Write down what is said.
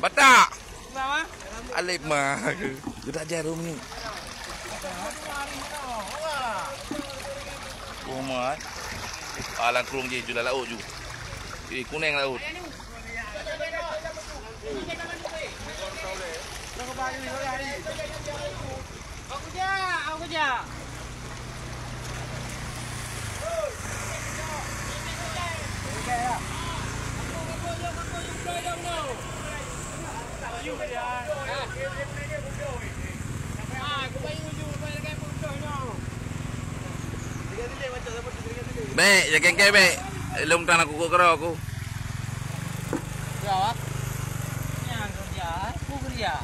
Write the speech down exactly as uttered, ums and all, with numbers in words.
Patak. Alif mah. Geudak jarum ni. Oh, mat. Alang krong je, jula laut ju. Eh, kuneng laut. Bèk, jakeng kèe bèk. Lôn tan aku kukro aku. Kerja, ah. Nyang kerja, aku kerja.